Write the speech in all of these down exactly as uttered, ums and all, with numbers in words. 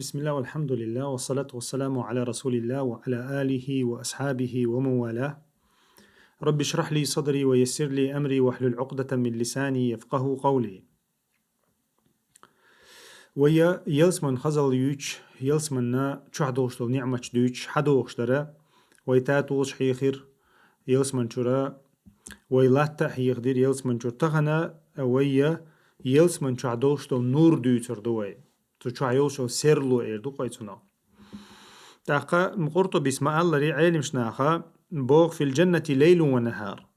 بسم الله والحمد لله والصلاة والسلام على رسول الله وعلى آله وأصحابه ومن والاه. رب اشرح لي صدري ويسر لي أمري واحلل عقدة من لساني يفقهوا قولي. Вай ялсман хазал юйча, ялсманна чохь долуш долу ниъматаш дуьйцуш хьадохуш дара, вай татолаш хьехира ялсман чуьра, вай латта а хьехадира ялсман чуьра. Тахана вай ялсман чохь долуш долу нур дуьйцур ду вай. Цу чохь йолуш йолу серло эр ду-кх вай цунах. ТӀаккха Къуртубис ма-аллара, Ӏеламнаха боху: «Фил джаннати лайлун ва нахар».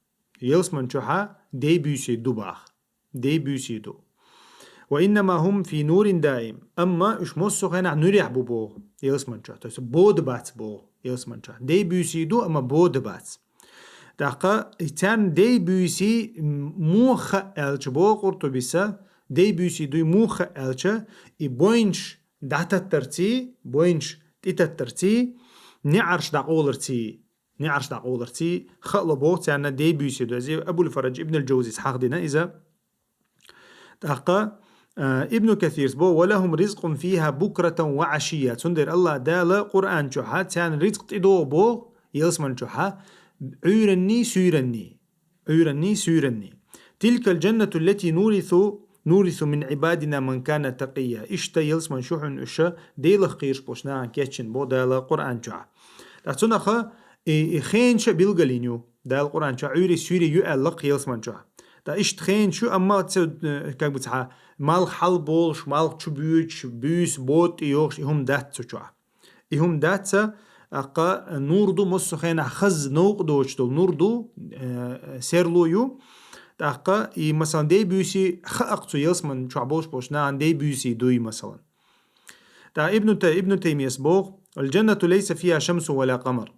Ялсман чохьа дей-буьйсий ду баха. Дей-буьйсий ду. «Ва иннама хум фи нурин даим». Амма уьш массо а хенахь нуьрехь бу боху ялсман чохь. То есть бода бац боху ялсман чохь. Дей-буьйсий ду, амма бода бац. ТӀаккха и царна дей-буьйсий муха хаьа аьлча боху Къуртубиса, дей-буьйсий дуй муха хаьа аьлча, и бойнаш дӀататтарций, бойнаш тӀетаттарций, неӀарш дӀакъовларций, неӀарш дӀакъовларций хаало боху царна дей-буьйсий ду. Иза Абул-Фараж Ибн аль-Джаузис хьахдина иза. ТӀаккха, а, Ибн Касирс бо: «Ва лахум ризкъун фиха букратан ва ашия». Цундела Аллах Дала Къуръан чохьа царна ризкъ тӀедогӀу боху, ялсман чохьа, Ӏуьйранний, суьйранний. Ӏуьйранний, суьйранний. «Тилкал джаннату ллати нурису, нурису мин ибадина ман кана такия». Иштта ялсман шу хьуна уьш Делах кхийраш болчу нахана кечйина бо Дала Къуръан чохь. ТӀаккха цунаха и, и хенаш а билгалйина ю Дала Къуръан чохь, Ӏуьйри суьйри ю аьлла-кх ялсман чохь. ТӀаккха иштта хенаш ю, амма ца, э, как бы цхьа малх хьал болуш, малх чу боьдуш, буьйса бода тӀе йогӀуш, и хӀума дац цу чохь. И хӀума дац, тӀаккха нур ду массо а хенахь хаза новкъа доцуш долу нур ду, э, серло ю. ТӀаккха и, масалан, дей-буьйсий хаьа-кх цу ялсман чохь болуш болчу нахана дей-буьйсий дуй, масалан. ТӀаккха Ибну Тай-, Ибну Таймияс боху: «Аль-джаннату лайса фиха шамсу ва ла къамар».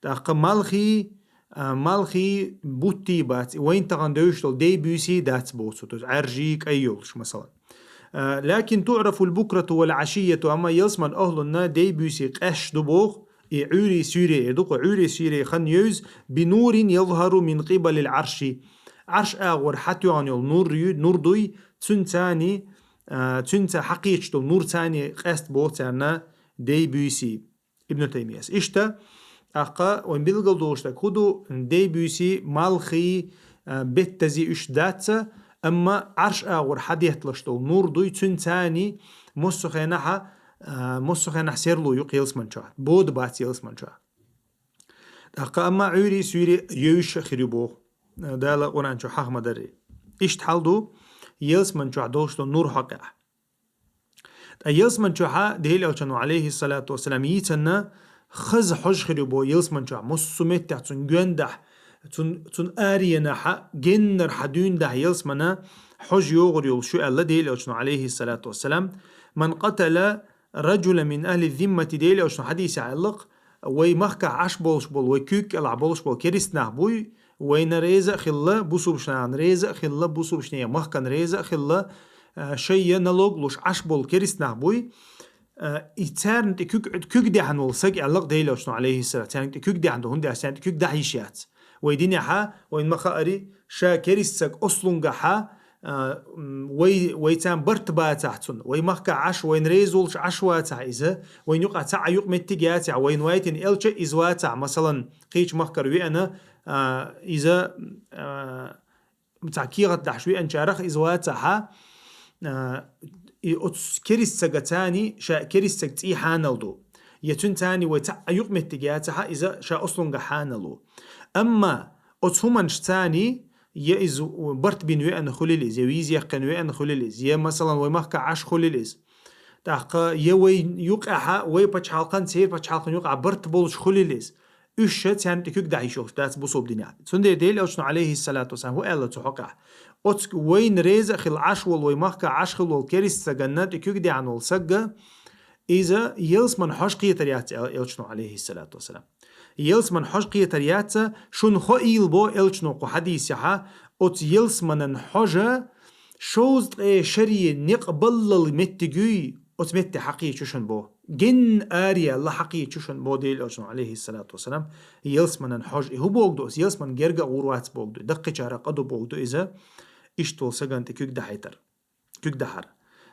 ТӀаккха малхий, а, малхий буттий бац, и вайна тахана девзаш долу дей-буьйсий дац боху цо, то есть Ӏаьржий кӀай йолуш, масалан. А, «лакин туӀрафул букрату вал Ӏашияту», амма ялсман ахлунна дей-буьйсий къаьсташ ду боху, и Ӏуьйри суьйри эр ду-кх, Ӏуьйри суьйри хан евза, «би нурин язхару мин къибалил Ӏарши». Ӏарш агӀор хьатоьхна йолу нур ю-, нур дуй, цуьнан царний, а, цуьнан цара хьакхеташ долу нур царний къаьста боху царна дей-буьйсий. Ибну Таймияс. Иштта, тӀаккха вайн билгал долуш дерг хӀун ду, дей-буьйсий, малхий, а, беттазий уьш дац, амма Ӏарш агӀор хьадетталаш долу нур дуй, цуьнан царний массо а хенахь, а, массо а хенахь серло ю-кх ялсман чохь. Бода бац ялсман чохь. ТӀаккха амма Ӏуьйри суьйри евзаш а хир ю боху, а, Дала Къуръан чохь хьаха ма-дарра. Иштта хьал ду ялсман чохь долуш долу нур хьокъехь. Ткъа ялсман чохьа Делан Элчано, Ӏалайхиссалату вассалам, йийцина хаза хьожа хир ю боху ялсман чохь, массо а меттехь цунна гондахь, цун-, цунна аренахьа, геннара хьан дуьйна дахь ялсмана хьожа йогӀур йолуш ю аьлла Делан Элчано, Ӏалайхиссалату вассалам: «Ман къатала раджулан мин ахли зиммати», Делан Элчано хьадисехь аьлла-кх, вай махкахь Ӏаш болуш болу, вай куьйга кӀелахь болуш болу керист нах буй, вайна реза а хилла, бусулбачу нахана реза а хилла, бусулбачу нехан махкана реза а хилла, а, шайна налог луш Ӏаш болу керист нах буй, а, и царна тӀе куьг, куьг даьхьна волу саг аьлла-кх Делан Элчано, Ӏалайхиссалам, царна тӀе куьг даьхьна ду, хӀунда аьлча царна тӀе куьг дахьа йиш яц. Вай динехьа, вайна ма хаъара, ша керист саг ослунгахьа, а, м, вай, вай царна барт бацахь цунна, вай махкахь Ӏаш, вайна реза волуш Ӏаш вацахь иза, вайна юкъахь цхьа а юкъаметтиг яцахь, вайна вайтина элча иза вацахь, масалан, кхечу махкара веана, а, иза, а, цхьа кехат дахьаш веанчарах иза вацахьа, а, и оцу керист сага царний ша керист саг цӀий хьанал ду. Я цуьнан царний вай цхьа а юкъаметтиг яцахьа, иза ша ослунгахь хьанал ву. Амма оцу хӀуманаш царний я иза барт бина веана хуьлил иза, я виза яьккхина веана хуьлил иза, я, масалан, вай махкахь Ӏаш хуьлил иза. ТӀаккха я вай юкъахьа, вай пачхьалкхан, церан пачхьалкхан юкъахь барт болуш хуьлил иза. Уьш ша царна тӀе куьг дахьа йиш йолуш дац бусулба динехь. Цундела Делан Элчано, Ӏалайхиссалату вассалам, хӀун аьлла цу хьокъехь? Оцу вайна реза а хилла Ӏаш волу, вай махкахь Ӏаш хилла волу керист саганна тӀе куьг даьхьна волу сагга, иза ялсман хьожа кхетар яц, аьлла Элчано, Ӏалайхиссалату вассалам. Ялсман хьожа кхетар яц, шуна хоийла бо Элчано кху хьадисехьа, оцу ялсманан хьожа шовзткъе шаре некъ баллал меттиг юй, оцу метте хьакхечу шуна бо. Генна араяьлла хьакхечу шуна бо Делан Элчано, Ӏалайхиссалату вассалам, ялсманан хьожа. И хӀун богу ду, оцу ялсман герга а гӀур вац богу ду, даккхичара къа ду богу ду иза, иштта волу сагана тӀе куьг дахьийтар. Куьг дахьар.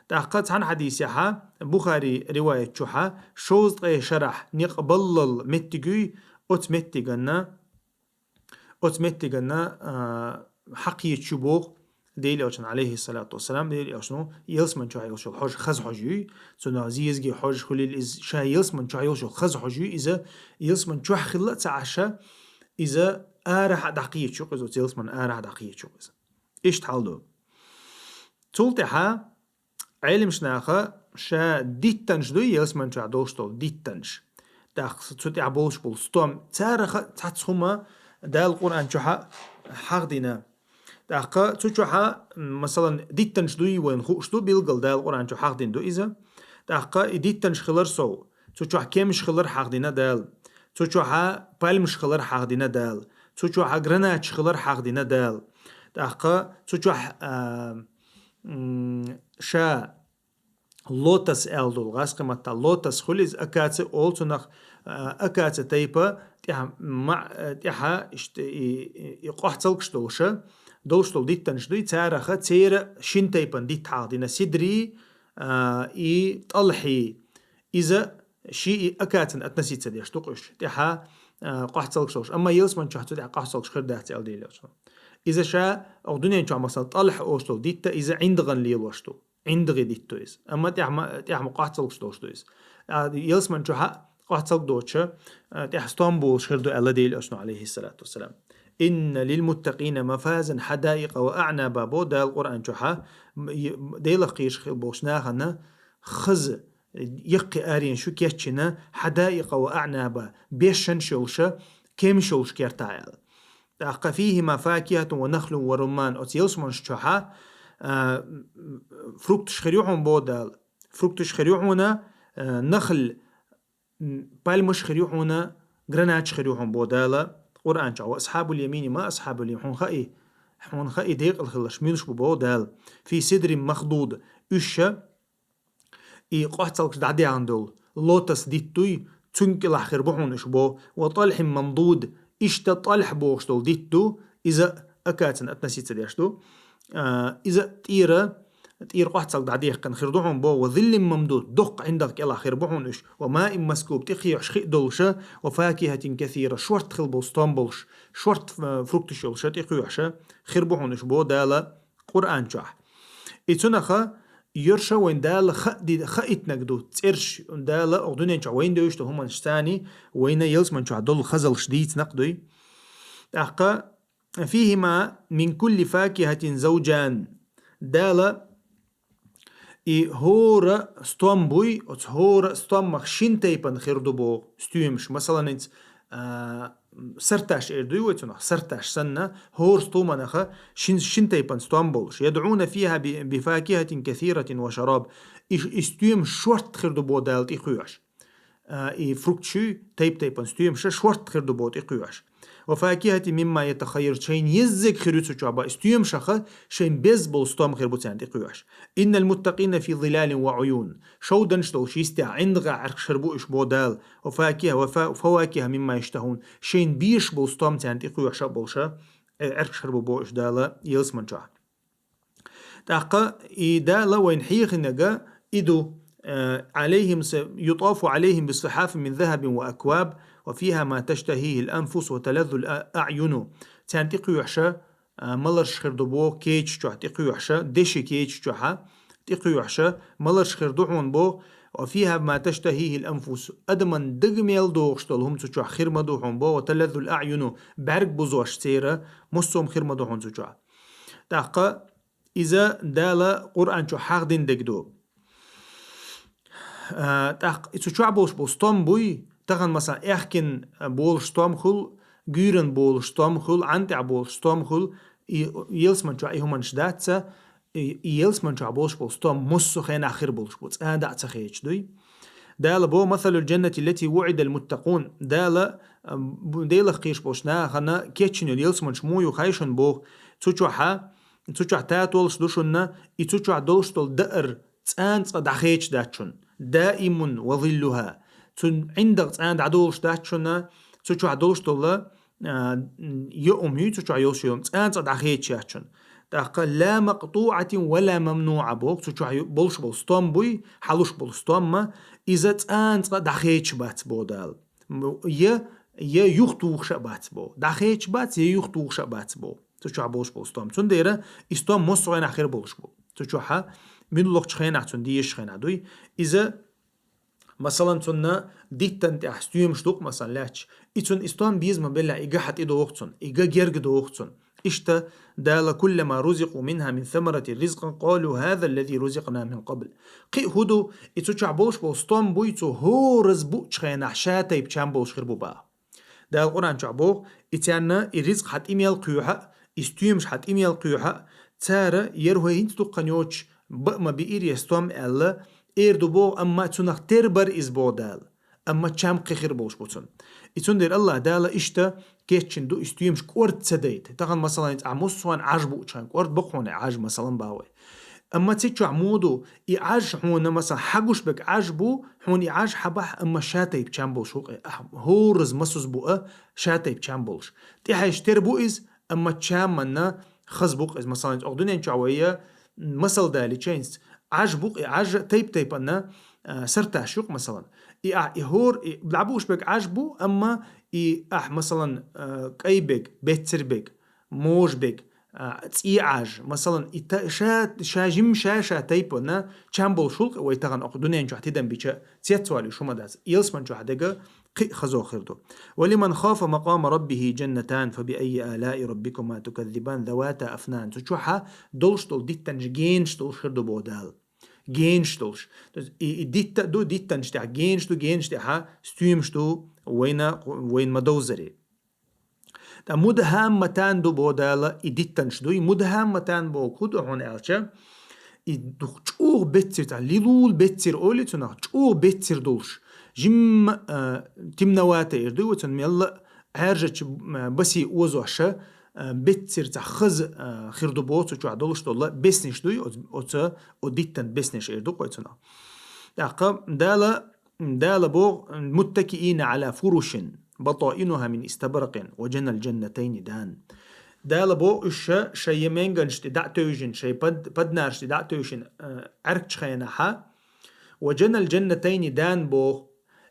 ТӀаккха цхьана хьадисехьа, Бухари риваят чухьа, шовзткъе шарахь некъ баллал меттиг юй, оцу меттиганна, оцу меттиганна, а, хьакхечу боху Делан Элчано, алейхиссалату вассалам, Делан Элчано ялсаман чохь йолуш йолу хьожа хаза хьожа юй, цунах зезаге хьожа хуьлийла иза, ша ялсаман чохь йолуш йолу хаза хьожа юй, иза ялсаман чохь хилла а ца Ӏаш, иза арахь а дӀакхечу иза, оцу ялсаман арахь а дӀакхечу иза. Иштта хьал ду. Цул тӀаьхьа Ӏеламнаха ша диттанаш дуй, ялсаман чохь долуш долу диттанаш. ТӀаккха цу тӀехь болуш болу стом, цараха цхьацца хӀума Дала Къуръан чохь хьахдина. ТӀаккха цу чохь, масалан, диттанаш дуй вайна хууш ду, билггал Дала Къуръан чохь хьахдина ду иза. ТӀаккха и диттанаш хилар сов, цу чохь кемаш хилар хьахдина Дала. Цу чохь пальмаш хилар хьахдина Дала. Цу чохь граначаш хилар хьахдина Дала. ТӀаккха цу чохь, а, м, ша лотос аьлла долу гӀазкхи маттахь, лотос хуьлу иза, акаци олу цунах, а, акаци тайпа тӀехь ма-, тӀехьа иштта и, и, и къохцалгаш долуша, долуш долу диттанаш дуй, цараха церан шин тайпана дитт хьахдина, сидри, а, и тӀалхьи. Иза ши и акацина относиться деш ду-кх уьш, тӀехьа, а, къохцалгаш долуш. Амма ялсаман чохь цу тӀехь къохцалгаш хир дац аьлла Делан Элчано. Иза ша, оха дуьнен чохь, масал, тӀалхьа олуш долу дитта, иза ӀиндагӀана лелош ду. ӀиндагӀе дитт ду иза. Амма тӀехь ма, тӀехь ма къохцалгаш долуш ду иза. А, ялсаман чохь а къохцалг доцуша, а, тӀехь стом болуш хир ду аьлла Делан Элчано, алейхиссалату вассалам. «Инна лилмуттакъина мафазан хьадаикъа ва аънаба», бо Дала Къуръан чохь, м, й-, Делах кхийраш хила болуш нахана хаза, яккхий аренаш ю кечйина, хьадаикъа ва аънаба, бешшанаш йолуша, кемаш йолуш кертахь аьлла. ТӀаккха «фихима факихатун ва нахлун ва румман», оцу ялсаманаш чохь, а, фрукташ хир ю хьуна бо Дала. Фрукташ хир ю хьуна, а, нахл, м, пальмаш хир ю хьуна, граначаш хир ю хьуна бо Дала Къуръан чохь. «Ва асхьабул ямини ма асхьабул ямин». Хьуна хаьий, хьуна хаьий декъала хилларш муьлш бу бо Дала. «Фи сидрин махдуд». Уьш ша и къохцалгаш дӀадаьхна долу лотос дитт дуй, цуьнан кӀелахь хир бу хьуна уьш бо, «ва тӀалхьин мамдуд», иштта тӀалхьа бохуш долу дитт ду, иза акацина относиться деш ду. А, иза тӀера, тӀера къохцалг дӀадаьккхина хир ду хьуна бо, «ва зиллин мамдуд», доккха ӀиндагӀ кӀелахь хир бу хьуна уьш, «ва маин маскуб», тӀекхоьхьуш хи а долуша, «ва факихатин касира», шорта хила болу стом болуш, шорта, а, фрукташ йолуша тӀекхоьхьуша хир бу хьуна уьш бо Дала Къуръан чохь. И цунаха йорша вайн Дала хаа ди-, хаийтинарг ду, цӀерш Дала оха дуьнен чохь вайн девзаш долу хӀуманаш царний, вайна ялсаман чохь долу хазалш дийцинарг дуй. ТӀаккха «фихима мин кулли факихатин завджан». Дала и хӀора стом буй, оцу хӀора стоммах шин тайпана хир ду боху стоьмаш. Масалан, хӀинца, а, сарташ эр дуй вай цунах, сарташ санна, хӀора стоманаха шин, шин тайпана стом болуш. «Ядъуна фиха би, би факихатин касиратин ва шараб». И, и стоьмаш шорта хир ду бо Дала тӀекхоьхьуш. А, и фрукташ ю, тайп-тайпана стоьмаша шорта хир ду бо тӀекхоьхьуш. «Ва факихатин мимма ятахайяр», шайна еззиг хир ю цу чохь баъ, стоьмашаха шайн беза болу стом хир бу царна тӀекхоьхьуш. «Иннал муттакъина фи зилалин ва уюн». Шовданаш долуш йистехь, ӀиндагӀехь Ӏаьркаш хир бу уьш бо Дала. «Ва факиха, ва фа-, фавакиха мимма яштахун». Шайна безаш болу стом царна тӀекхоьхьуша болуша, э, Ӏаьркаш хир бу бо уьш Дала ялсаман чохь. ТӀаккха и Дала вайна хьехинарг и ду, э, «Ӏалайхим са-, ютафу Ӏалайхим бисихафин мин захабин ва акваб, ва фиха ма таштахихил анфус ва талаззул а-, аъюну». Царна тӀекхоьхьуша, а, маларш хир ду боху кечаш чохь тӀекхоьхьуша, деши кечаш чохьа тӀекхоьхьуша, маларш хир ду хьуна боху, «ва фиха ма таштахихил анфус». Адаман даг мел дохуш долу хӀума цу чохь хир ма ду хьуна боху, «ва талаззул аъюну», бӀаьрг бузош церан, массо а хӀума хир ма ду хьуна цу чохь. ТӀаккха иза Дала Къуръан чу хьахдина дерг ду. А, тӀаккха и цу чохь болуш болу стом буй, тахана, масалан, аьхкина болуш стом хуьлу, гуьйрана болуш стом хуьлу, ӀантӀехь болуш стом хуьлу, и, и ялсаман чохь и хӀуманаш дац, и, и ялсаман чохь болуш болу стом массо а хенахь хир болуш бу, цкъа а дӀа а ца хедаш дуй. Дала бо: «Масалул джаннати лати вуӀидал муттакъун». Дала, а, бу-, Делах кхийраш болчу нахана кечйина йолу ялсаманаш муха ю хаьий шуна боху, цу чохьа, цу чохь татолаш ду шуна, и цу чохь долуш долу даар цкъа а цкъа дӀахедаш дац шуна. «Даимун ва зиллуха». Цуьнан ӀиндагӀ цкъа а дӀадолуш дац шуна, цу чохь долуш долу, а, йоум ю, цу чохь йолуш йоум, цкъа а цкъа дӀахедаш яц шуна. ТӀаккха لا مقطوعة ولا ممنوعة боху, цу чохь ю-, болуш болу стом буй, хьалуш болу стомма, иза цкъа а дӀахецаш бац боху Дала. М, я, я юхатухуш а бац боху. ДӀахецаш бац, я юхатухуш а бац боху. Цу чохь болуш болу стом. Цундела и стом массо а хенахь хир болуш бу. Цу чохь муьлххачу хенахь цунна дезаш хенахь дуй. Иза, масалан, цунна диттан тӀехь стоьмаш ду-кх, масалан, лаьтташ. И цунна и стом беза ма-беллехь, и га хьан тӀе доху цунна, и га герга доху цунна. Иштта Дала: كلما رزقوا منها من ثمرة رزقا قالوا هذا الذي رزقنا من قبل. Кхин а хӀун ду, и цу чохь болуш болу стом буй, цу хӀораза буучу хенахь ша тайпа чам болуш хир бу боху. Дала Къуръан чохь боху, и царна и ризкъ хьан тӀе мел кхоьхьу, и стоьмаш хьан тӀе мел кхоьхьу, цара, яра хӀой хӀинца дуккха йоцуш, баа ма биира я стом аьлла, эр ду боху, амма цунах тера бара иза боху Дала. Амма чам кхин хир болуш бу цунна. И цундела АллахӀ Дала иштта кечйина ду и стоьмаш кӀорда ца дайта. Тахана, масалан, хӀинца ахь массо а Ӏаж буучу хенахь, кӀорда бакъ хьуна Ӏаж, масалан, боху вай. Амма цу чохь муха ду, и Ӏаж хьуна, масалан, хьан гуш берг Ӏаж бу, хьуна и Ӏаж хьан бахь, амма ша тайпа чам болуш ву-кх, ахь хӀораза масаза бу а, ша тайпа чам болуш. ТӀехьаьжча тера бу иза, амма чаманна хаза бу-кх иза. Масалан, оха дуьнен чохь вай, масал далийча, хӀинца Ӏаж бу-кх, и Ӏаж тайп-тайпанна, а, сарташ ю-кх, масалан. И ахь, и хӀор-, и дӀабуш берг Ӏаж бу, амма и ахь, масалан, а, кӀай берг, беццар берг, можа берг, а, цӀе Ӏаж, масалан, и та-, ша, ша жим, ша, ша тайпана чам болуш ву-кх вай тахана оха дуьнен чохь тидам бича, цецвалийш хӀума дац. Ялсаман чохь дерг кхин а хазо хир ду. ولمن خاف مقام ربه جنتان فبأي آلاء ربكما تكذبان ذواتا أفنان. Цу чохь долуш долу диттанаш генаш долуш хир ду боху Дала. Генаш долуш. То есть и, и дитта а ду, диттанаш тӀехь генаш ду, генаш тӀехь стоьмаш ду, вайна, вайна ма довзаре. Ткъа مدهامتان ду боху Дала, и диттанаш дуй. مدهامتان боху хӀун ду хьуна аьлча, и ду-, чӀогӀа беццар, цхьа лилула беццар олий цунах, чӀогӀа беццар долуш. Жимма, а, темновато эр дуй вай цунна, мелла а Ӏаьржачу, а, басе озош, а, беццар, цхьа хаза, а, хир ду боху цу чохь долуш долу беснеш дуй, оц-, оцу, о диттан беснеш эр ду-кх вай цунах. ТӀаккха Дала Дала боху: متكئين على فرش بطائنها من استبرق وجنى الجنتين دان. Дала боху уьш ша, шайн менганаш тӀе дӀа а тевжина, шайн пад-, паднараш тӀе дӀа а тевжина, а, Ӏаьркачу хенахьа, وجنى الجنتين دان боху,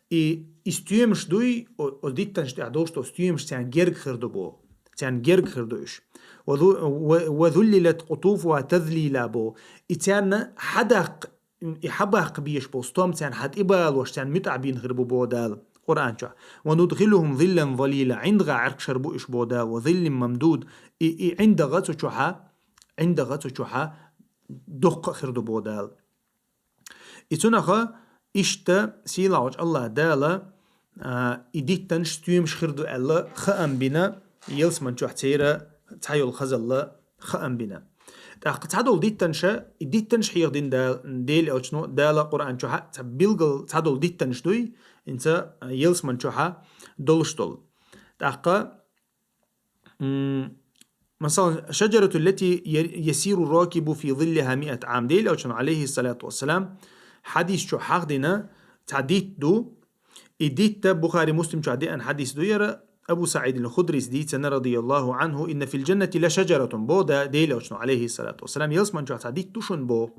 и, и стоьмаш дуй, о, о диттанаш тӀехь долуш долу стоьмаш царна герга хир ду боху. Царна герга хир ду уьш. وذو-, و-, وذللت قطوفها تذليلا боху. И царна хьадаккха и хьабаккха безаш болу стом царна хьан тӀебалош, царна муьтӀахь бийна хир бу боху Дала Къуръан чохь. وندخلهم ظلا ظليلا, ӀиндагӀа Ӏаьркшар бу уьш боху Дала, وظل ممدود, и, и ӀиндагӀа цу чохьа, ӀиндагӀа цу чохьа доккха а хир ду боху Дала. И цунаха иштта сийлахьчу АллахӀ Дала, а, и диттанаш стоьмаш хир ду аьлла хаам бина, ялсаман чохь церан цхьайолу хазалла хаам бина. ТӀаккха цхьадолу диттанаш, и диттанаш хьехадина Дала, Дела элчано, Дала Къуръан чохьа цхьа билггал цхьадолу диттанаш дуй, хӀинца, а, ялсаман чохьа долуш долу. ТӀаккха, м, масалан, الشجرة التي ي-, يسير الراكب في ظلها مائة عام. Дела элчано, алейхиссалату вассалам, хьадис чохь хьахдина цхьа дитт ду, И дитта Бухари, Муслим чохь деана хьадис ду яра, Абу СаӀид ал-Худрис дийцина, радияллаху анху: «Инна фил джаннати ла шаджаратун», бо да Делочун, алейхиссалату вассалам, ялсман чохь цхьа дитта ду шун бо.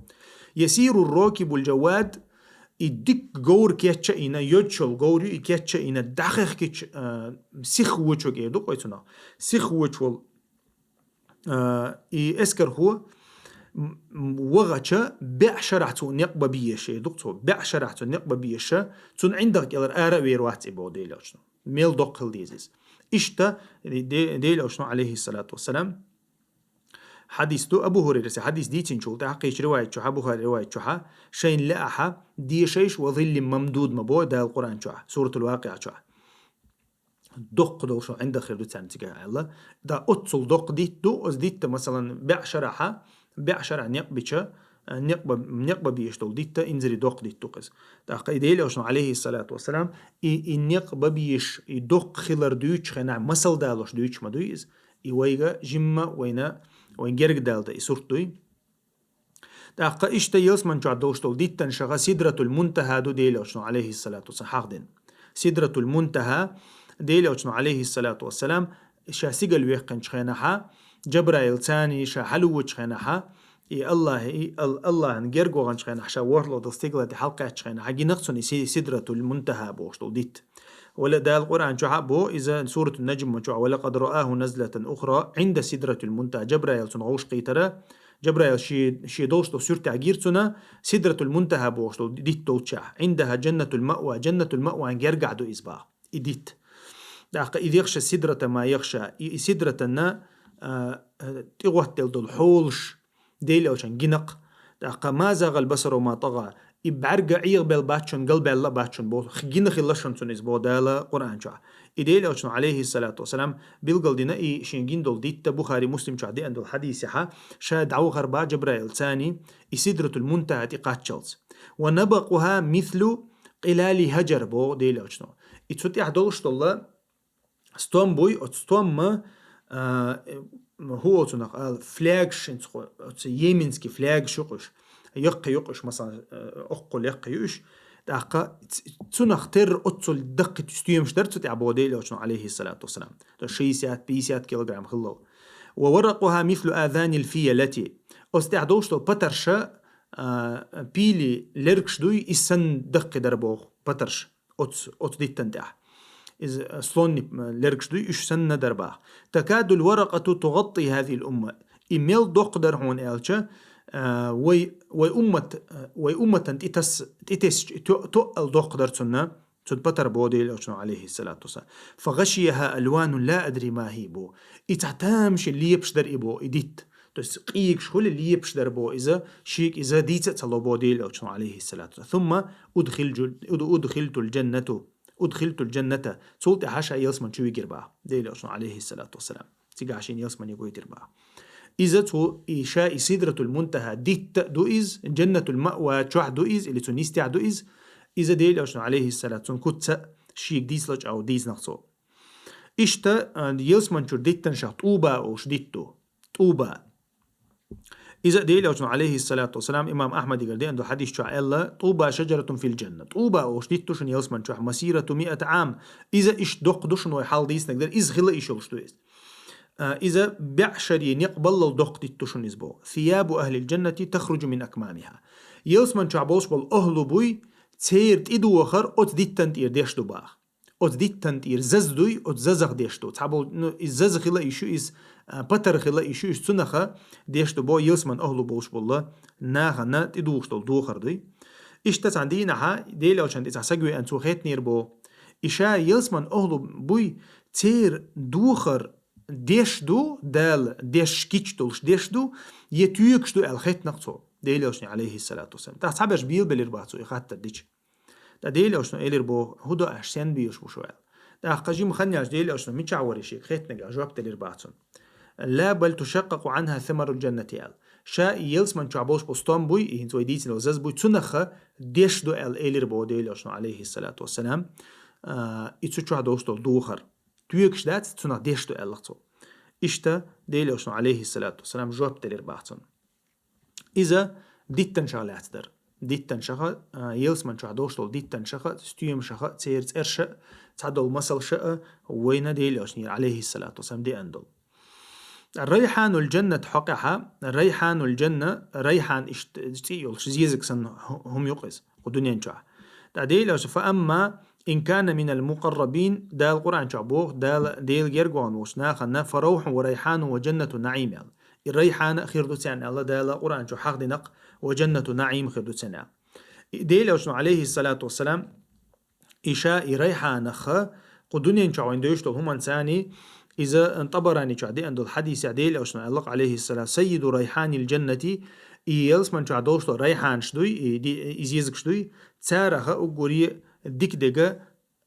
«Ясиру рокибул джавад», и дикка говр кечча а йина, йодчул говр ю и кечча а йина, дӀахехкича, а, сих вочуг эр ду кхойцунах. Сих вочвол А, и эскархо, м, м, вахача беа шарахь цо некъ бан безаш эр ду-кх цо. Беа шарахь цо некъ бан безаша, цунна ӀиндагӀа кӀелара ара а вер вац и бо Делочун. Мел доккха хила деза иза. Иштта Де-, Делочун, алейхиссалату вассалам, хьадис ду, Абу Хурайрас хьадис дийцинчул тӀаьхьа кхечу ривайат чохьа, Бухари ривайат чохьа, шайна лаахьа, дешайша ва зиллин мамдуд ма бо Дала Къуръан чохь, Суратул Вакъиа чохь. Доккха долуш ӀиндагӀа хир ду царна цигахь аьлла. Да, оццул доккха дитта ду, оцу дитта, масалан, беа шарахьа, беа шарахь некъ бича, а, некъ ба-, некъ бан безаш долу дитта, инзаре доккха дитта ду-кх иза. ТӀаккха и Делочун, алейхиссалату вассалам, и, и некъ бан безаш, и доккха хилар дуьйцучу хенахь, масал далош дуьйцуш ма дуй иза. И вайга жимма вайна, вайн герга далда и сурт дуй. ТӀаккха иштта ялсман чохь долуш долу диттанашха Сидратул Мунтаха ду Делочун, алейхиссалату вассалам, хьахдина. Сидратул Мунтаха Делочун, алейхиссалату вассалам, ша сигал веккхинчу хенахьа, Джабраил цани ша хьалувучу хенахьа, и Аллахь, и Ал-, Аллахьан герга ваханчу хенахь, ша ворхӀалгӀа долу стигала тӀе хьалакхаьччу хенахьа, гинарг цунна и Си-, Сидратул Мунтаха бохуш долу дитт. Вала Дала Къуръан чохь а бо, иза Суратун Наджм чохь: «Ва лакъад рааху назлатан ухра Ӏинда Сидратул Мунтаха». Джабраил цунна гӀовш кхийтара, Джабраил ши, ши долуш долу суьртехь гира цунна, Сидратул Мунтаха бохуш долу дитт долчохь. «Ӏиндаха Джаннатул Маъва», Джаннатул Маъван гергахь ду иза баха. И дитт. ТӀаккха и дехша Сидрата ма яхша, и, и Сидратанна, а, а, тӀегӀоттаделла долу хьолаш, Дела элчан гинакх. ТӀаккха: «Ма загӀал басару ма тӀагӀа». И бӀаьрга Ӏехабелла бац шуна, галбаьлла а бац шуна боху. Гина хилла шуна цунна иза боху Дала Къуръан чохь. И Дела элчано, алейхиссалату вассалам, билгалдина и шен гина долу дитта Бухари, Муслим чохь деана долу хьадисехьа, ша дӀавахар баха Джабраил цани, и Сидратул Мунтаха тӀе кхаччалц. «Ва набакъуха мислу къилали хӀаджар», боху Дела элчано. И цу тӀехь долуш долла стом буй, оцу стомма, а, э, хӀу оцунах ала, флягаш, хӀинца хӀу, оцу йеменский флягаш ю-кх уьш, яккхий ю-кх уьш, масала, э, оккхул яккхий ю уьш. ТӀаккха ц-, цунах терра оццул даккхий стоьмаш дара цу тӀехь боху Дела элчано, алейхиссалату вассалам. То есть шестьдесят, пятьдесят килограмм хилла. «Ва варакъуха мислу азанил фиялати». Оцу тӀехь долуш долу патарша, а, пили лергаш дуй, и санна даккхий дара боху патарша. Оцу, оцу диттан тӀехь. Иза, а, слонни, а, лергаш дуй, уьш санна дара баха. «Такадул варакъату тугъатти хазил умма». И мел доккха дара хьуна аьлча, а, вай, вай уммат, а, вай умматан тӀе тас-, тӀе тесча, то-, тоъал доккха дара цунна, цунна патар боху Дела элчано, алейхиссалату вассалам. «Фа гъашияха алванун ла адри ма хи», боху. И цхьа тамашийна лепаш дара и боху, и дитт. То есть къийгаш хуьлу, лепаш дара боху иза, шийга иза дийца а ца ло боху Дела элчано, алейхиссалату вассалам. «Сумма удхилджу-, уд-, удхилтул джаннату». «Удхилтул джанната». Цул тӀаьхьа ша ялсамани чу вигира баха Дела элчано, алейхиссалату вассалам. Цигахь шена ялсамани гойтира баха. Иза цу, и ша и Сидратул Мунтаха дитта а ду иза, Джаннатул Маъва чохь ду иза, или цу нистехь ду иза. Иза Дела элчано, алейхиссалату, цунна куц а шийга дийцалаш а ву дийцинарг цо. Иштта, а, ялсамани чуьра диттанашах ТӀуба олуш дитт ду. ТӀуба. Иза Дела элчано, алейхиссалату вассалам, имам Ахмадигара деана долу хьадис чохь аьлла: «ТӀуба шаджаратун фил джанна». ТӀуба олуш дитт ду шуна ялсамани чохь, «масирату миати Ӏам». Иза иштта доккха ду шуна вай хьалха дийцинарг дара, иза хила йиш йолуш ду иза. А, иза бӀе шаре некъ баллал доккха дитт ду шуна иза боху. «Сиябу ахлил джаннати тахруджу мин акмамиха». Ялсамани чохь болуш болу ахлу буй, церан тӀедухар оцу диттан тӀера деш ду баха. Оцу диттан тӀера заз дуй, оцу зазах деш ду. Цхьаболу, ну, иза заза хила йиш ю, иза, а, патар хила йиш ю, иза цунаха деш ду боху ялсамани ахлу болуш болу нахана тӀедухуш долу духар дуй. Иштта цхьана дийнахьа Дела элчанна тӀе цхьа саг веана, цо хеттинера боху. И ша ялсамани ахлу буй, церан духар деш ду, Дала деш гича долуш деш ду, я тоьгуш ду аьлла хеттинарг цо, Дела элчане, алейхиссалату вассалам. ТӀаккха цхьаберш бийлабелира баха цо и хаттар дича. Ткъа Дела элчано элира боху: «ХӀун до аш, сен бийш бу шу?» аьлла. ТӀаккха жима хан яьлча Дела элчано мичахь вара шега хеттинарг аьлла жоп делира баха цунна. «Ла бал тушаккъакъу Ӏанха самарул джаннати», аьлла. Ша и ялсамани чохь болуш болу стом буй, и хӀинца вай дийцина долу заз буй, цунаха деш ду аьлла элира боху Дела элчано, алейхиссалату вассалам. А, и цу чохь долуш долу духар. Тоьгуш дац, цунах деш ду аьлла цо. Иштта Дела элчано, алейхиссалату вассалам, жоп делира баха цунна. Иза диттанашах лаьцна дара. Диттанашаха, а, ялсамани чохь долуш долу диттанашаха, стоьмашаха, церан цӀерша а цхьадолу масалша а вайна Дела элчанера, алейхиссалату вассалам, деана долу. Райхьанул джаннат хьокъехьа, райхьанул джанна, райхьан иштта цӀе йолуш зезаг санна хӀу-, хӀума ю-кх иза, кху дуьнен чохь. Ткъа Дела элчано: «Фа амма ин кана минал мукъаррабин», Дала Къуръан чохь боху, Дала, Дела герга вахана волчу нахана: «Фа равхьун ва райхьанун ва джаннату наӀим», аьлла. И райхьана а хир ду царна аьлла, Дала Къуръан чу хьахдинарг, ва джаннату наӀим хир ду царна аьлла. И Дела элчано, алейхиссалату вассалам, и ша и райхьанаха, кху дуьнен чохь вайн девзаш долу хӀуманца цхьаьна, иза Табарани чохь деана долу хьадисехь Дела элчано аьлла-кх, алейхиссалам: «Саййиду райхьанил джаннати», и ялсамани чохь долуш долу райхьанаш дуй, и ди-, и зезагаш дуй, цараха уггаре дика дега,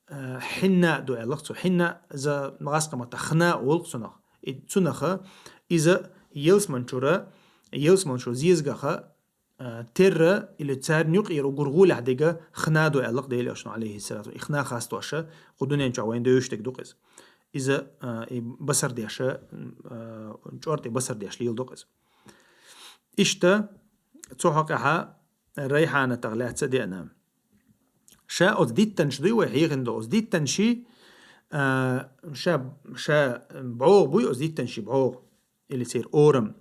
а, хьинна а ду аьлла-кх цо. Хьинна иза гӀазкхийн маттахь хна олу-кх цунах. И цунаха иза ялсамани чуьра, ялсамани чуьра зезагаха, а, терра или царна юкъера уггар гӀолехь дега хна ду аьлла-кх Дела элчано, алейхиссалату. И хна хастоша кху дуьнен чохь вайн девзаш дерг ду-кх иза. Иза, а, и басар деша, а, чӀор тӀе басар деш леладо-кх иза. Иштта цу хьокъехьа райхьанатах лаьцна деана. Ша оцу диттанаш дуй вай хьехина долу, оцу диттанаши, а, ша, ша бӀогӀу буй оцу диттанаши бӀогӀу. или церан орам.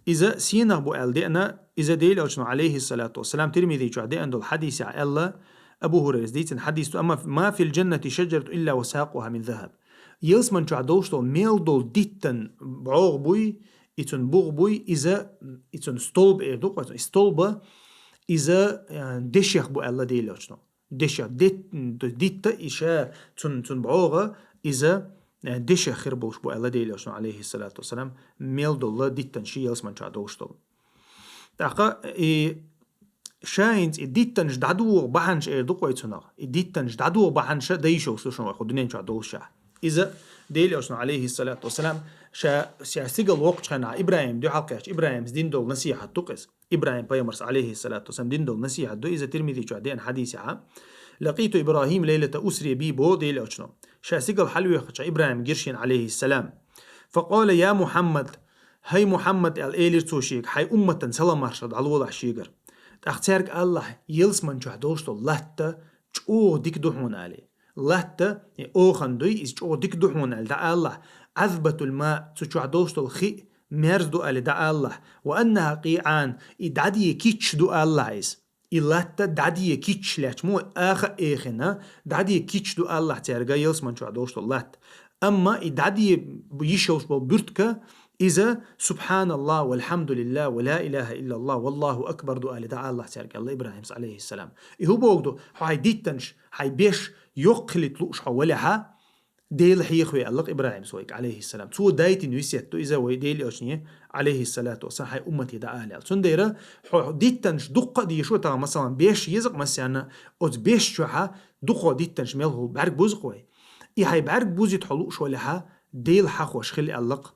Иза сенах бу аьлла деана, иза Делан Элчано, алейхиссалату вассалам, Тирмизи чохь деана долу хьадисехь аьлла, Абу Хурайрас дийцина хьадис ду, амма ма фил джаннати шаджаратун илла ва сакъуха мин захаб. Ялсаман чохь долуш долу мел долу диттан бӀогӀа буй, и цуьнан бугӀа буй, иза, и цуьнан столба эр ду, и столба, иза, э, дешех бу аьлла Делан Элчано. Дешех, дет-, дитта и ша цун, цун бӀогӀа, иза, э, дешех хир болуш бу аьлла Делан Элчано, алейхиссалату вассалам, мел долу диттан ши ялсаман чохь долуш долу. ТӀаккха и ша хӀинца и диттанаш дӀадугӀу бахьанаш эр ду-кх вай цунах. И диттанаш дӀадугӀу бахьанаш дан йиш йолуш ду шуна вай кху дуьнен чохь долушехь. Иза Делан Элчано, алейхиссалату вассалам, ша, ша стигала воккхучу хенахь ИбрахӀим дуьхьал кхечча, ИбрахӀимс дина долу насихьат ду-кх иза. ИбрахӀим пайхамарс, алейхиссалату вассалам, дина долу насихьат ду, иза Тирмизи чохь деана хьадисехь. Лакъиту ИбрахӀим лайлата усри би, бо Делан Элчано. Ша стигала хьалавоьххучу ИбрахӀим гира шена, алейхиссалам. Факъала: я Мухьаммад, хӀай Мухьаммад, аьлла элира цо шега, хьайн умматан салам-маршалла дӀалолахь шегара. ТӀаккха цаьрга аьлла: ялсаман чохь долуш долу латта чӀогӀа дика ду хьуна, аьлла. Латта, и охан дуй, иза чӀогӀа дика ду хьуна, аьлла, дӀаалалахь. Ӏазбатул ма, цу чохь долуш долу хи мерза ду, аьлла, дӀаалалахь. Ва аннаха къиӀан, и дӀадийа кийча ду, алалахь иза. И латта дӀадийа кийча лаьтташ ма вай, аха а эхина, дӀадийа кийча ду, алалахь цаьрга, ялсаман чохь долуш долу латта. Амма и дӀадийа йиш йолуш болу буьртиг, иза: «Субханаллах, валхьамдулиллах, ва ла илаха иллаллах, валлаху акбар» ду, аьлла, дӀаалалахь цаьрга, аьлла ИбрахӀимс, алейхиссалам. И хӀун боху ду? Хьо хьайн диттанаш, хьайн беш йоккха хилийта лууш хьо валахь, Дела хьехаве, аьлла-кх ИбрахӀимс вайга, алейхиссалам. Цо дайтина весет ду иза вай Делан Элчане, алейхиссалату вассалам, хьайн уммате дӀаала аьлла. Цундела хьо диттанаш дуккха а дезаш ву тахана, масалан, беш еза-кх массарна, оцу беш чохь дуккха диттанаш мел хуьлу бӀаьрг бузу-кх вай. И хьайн бӀаьрг бузийта хьо лууш валахь, Дела хьахош хила, аьлла-кх,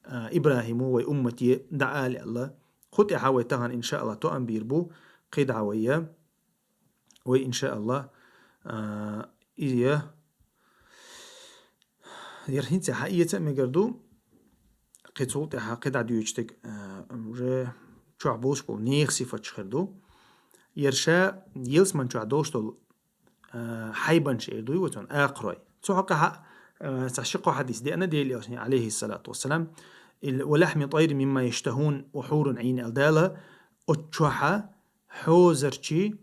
а, ИбрахӀимо вай уммате дӀаала аьлла. Кху тӀехь вай тахана, иншааллах, тоам бийр бу, кхидӀа вай я. Вай, иншааллах, а, и я. Яра хӀинца хьаэца а мегар ду, кхин цул тӀаьхьа кхидӀа доьдуш дерг, а, уже чохь болуш болу нехан сифаташ хир ду. Яра ша ялсаман чохь долуш долу, а, хьайбанаш эр дуй вай цунах, акхарой. Цу хьокъехь, а, цхьа ши-кхо хьадис деана Делан Элчане, алейхиссалату вассалам, ил: «Ва лахьми тайрин мимма яштахун, ва хьурун Ӏин», аьлла Дала, оцу чохь хьозарчий,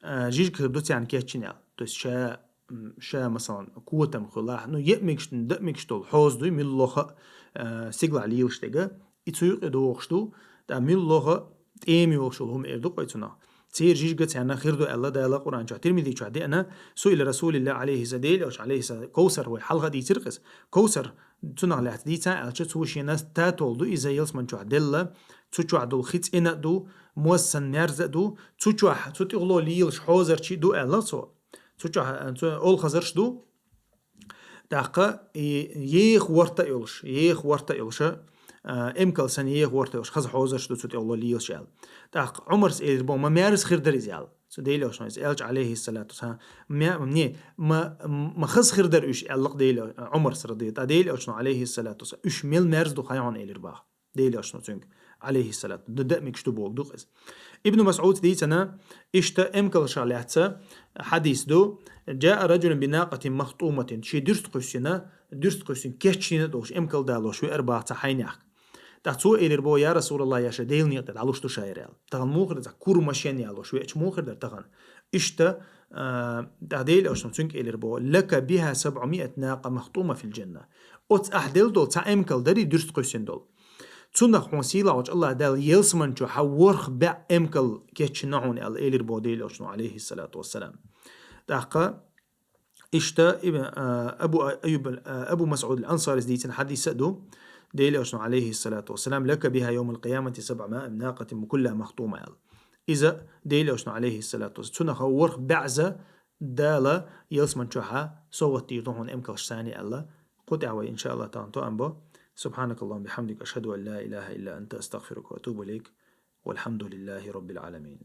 а, жижиг хир ду царна кечйина аьлла. То есть ша, м, ша, масалан, котам хуьлахь, ну, е а мегаш, д а мегаш долу хьоза дуй, муьлхха а, а, стигалахь лелаш дерг, и цу юкъе догӀуш ду, тӀаккха муьлхха а тӀема йолуш йолу хӀума эр ду-кх вай цунах. Церан жижиг царна хир ду аьлла Дала Къуръан чохь. Тирмизи чохь деана, суила Расулиллах, алейхиссалам, Делан Элча, алейхиссалам, Ковсар, вай хьалха дийцира-кх иза. Ковсар цунах лаьцна дийцина аьлча, цо шена татолу ду иза ялсаман чохь делла, цу чохь долу хи цӀена а ду, моз санна мерза а ду, цу чохь, цу тӀехула лелаш хьозарчий ду аьлла цо. Цу чохь, цу олхазарш ду, тӀаккха и еха ворта а йолуш, еха ворта а йолуш, а, эмкал санна еха ворта а йолуш, хаза хьозарш ду цу тӀехула лелаш аьлла. ТӀаккха Ӏумарс элира боху, ма мерза хир дара иза аьлла. Цу Делан Элчано иза аьлча, алейхиссалату вассалам, ма, не, ма, ма хаза хир дара уьш аьлла-кх Делан, Ӏумарс радияллаху, тӀаккха Делан Элчано, алейхиссалату вассалам, уьш мел мерза ду хаьий хьуна элира боху. Делан Элчано цуьнга, алейхиссалату, д а мегаш ду боху ду-кх иза. Ибн МасӀудс дийцина, иштта эмкалшах лаьцна хьадис ду: «Джаа раджулун би накъатин махтуматин», шен дуьрста кхуьссина, дуьрста кхуьссина кечйина долуш эмкал далош веара боху цхьа хьайнехк. ТӀаккха цо элира боху: «Я Расулаллах, я ша Делан некъа тӀе дӀалуш ду ша хӀара», аьлла. Тахана муха дара, цхьа кура машен ялош веача муха дара тахана. Иштта, а, тӀаккха Делан Элчано цуьнга элира боху: «Лака биха сабъумиат накъа махтума фил джанна». Оцу ахь делла долу цхьа эмкал дарий дуьрста кхуьссина долу. Цунах хьуна сийлахьчу Аллах Дала ялсаман чу хьан ворхӀ баьӀ эмкал кечйина хьуна аьлла, элира боху Делан Элчано, алейхиссалату вассалам. ТӀаккха иштта ибн, а, Абу Айюб ал-, а, Абу МасӀуд ал-Ансарис дийцина хьадис а ду, Делан Элчано, алейхиссалату вассалам: «Лака биха йомал къиямати сабъа ма-, накъатин кулла махтума», аьлла. Иза Делан Элчано, алейхиссалату вассалам, цунах ворхӀ баьӀза Дала ялсаман чохь совгӀат дийр ду хьуна эмкалш санна аьлла. Кху тӀехь вай, иншааллах, тахана тоам бо. Субханакаллахумма бихамдик, ашхаду ан ла илаха илла анта, астагфирука ва атубу илайк. Валхамдулиллахи раббил аламин.